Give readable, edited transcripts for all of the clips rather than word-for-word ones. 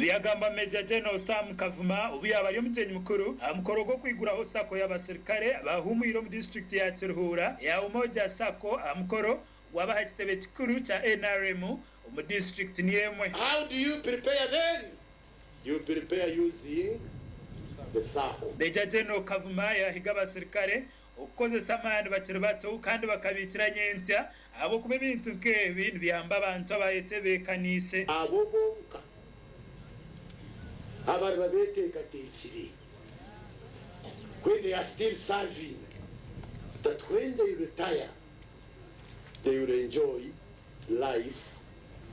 Ebi yagamba Major General Sam Kavuma obu yaaba ari omugyenyi mukuru aha mukoro gw'okwiguraho Sacco y'abaserukare abahuumwire omu disiturikiti ya Kiruhura eya Umoja Sacco aha mukoro gwaba aha kitebe kikuru kya nrm omu disiturikiti niyo emwe. How do you prepare then? You prepare using the Sacco. Major General Kavuma yaahiga abaserukare okukozesa amaani bakiri bato kandi bakabiikira nyentsya ahabw'okuba ebintu nk'ebi nibiyamba abantu abayetebeekaniise. Abo bonka abariba beeteekateekire, when they are still serving, that when they retire, they will enjoy life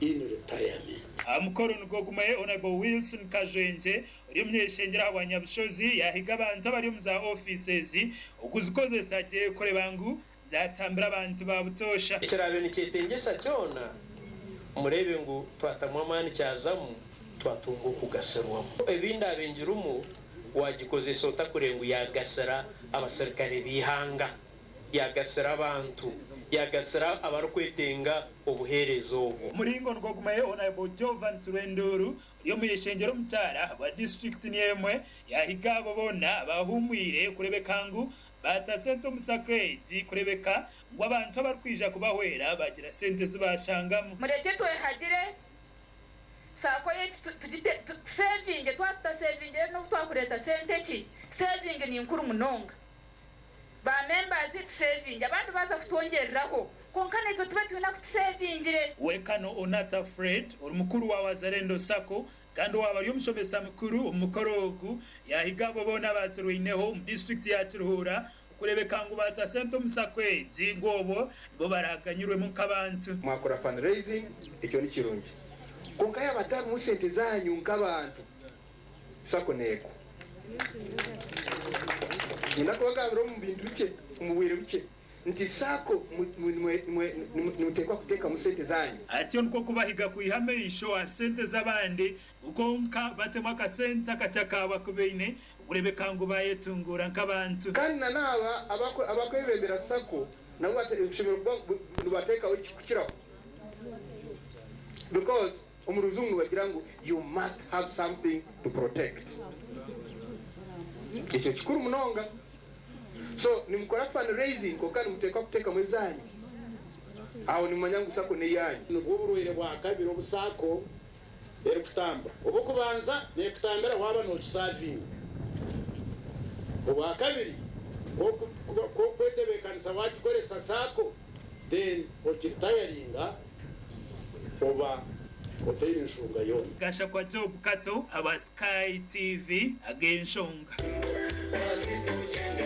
in retirement. Aha mukoro nigwo gumwe, Hon. Wilson Kajwengye ori omuny'eishengyero ahabwa Nyabushozi yaahiga abantu abari omu za ofiisi ezi okuzikozesa gye kureba ngu zatambira abantu ba butoosha. Ekiraabe nikyetengyesa kyona, mureebe ngu twatamu amaani kyazamu, twatunga okugasirwamu. Ebi ndaabe ngirimu waagikozesa ota kureba ngu yaagasira abaserukare b'eihanga? Yaagasira abantu, yaagasira abarikwetenga obuheereza obwo. Omuringo nigwo gumwe, Hon. Jovans Rwenduru ori omu ishengyero omukyara wa disiturikiti niyo emwe yaahiga abo boona abahuumwire kureebeka ngu baata sente omu sacco egi kureebeka ngu abantu abarikwija kubahwera baagira sente ezi baashangamu. Murekye twehagire Sacco yaitu tusevinge, twaba tutasevingire n'obu twakureeta sente ki, sevingi ni nkuru munonga. Ba members tusevinge abandi baaza kutwongyereraho kwonka naitwe tube twine aku tusevingire. Wekano Onata Fred ori mukuru wa Wazalendo Sacco kandi owaaba ari omushomesa mukuru omu mukoro ogu yaahiga abo boona abaasirweineho omu disiturikiti ya Kiruhura okureebeka ngu baata sente omu Sacco egi ngu obwo nibo baraaganyirwemu nk'abantu. Mwakora fundraising ekyo nikirungi kwonka yaaba hatarimu sente zanyu nk'abantu Sacco neegwa. Niinyenda kubagambira omu bintu bikye, omu bwire bukye, nti Sacco nimuteekwa kuteekamu sente zaanyu. Atyo nikwo kubahiga kwiha amaisho aha sente z'abandi ngu kwonka batemu akasente akakye akaabo aku baine okureebeka ngu baayetunguura nk'abantu. Kandi na n'aba abakwebembera Sacco nabo bashemereire kuba nibateekaho ekirikukiraho because Omu rujungu nibagira ngu you must have something to protect. Ekyo kikuru munonga. So nimukora fundraising kwonka nimuteekwa kuteekamu ezaanyu. Aho nimumanya ngu sacco n'eyaanyu. Nibwo burwaire bwakabiri obu sacco erikutamba. Obukubanza nekutambira waaba nogisavinga. Obwakabiri ku okwetebekanisa wagikoresa sacco then ogiritayaringa. Oba otaine nshonga yoona. Gashakwa Job Kato aba Sky TV ag'enshonga.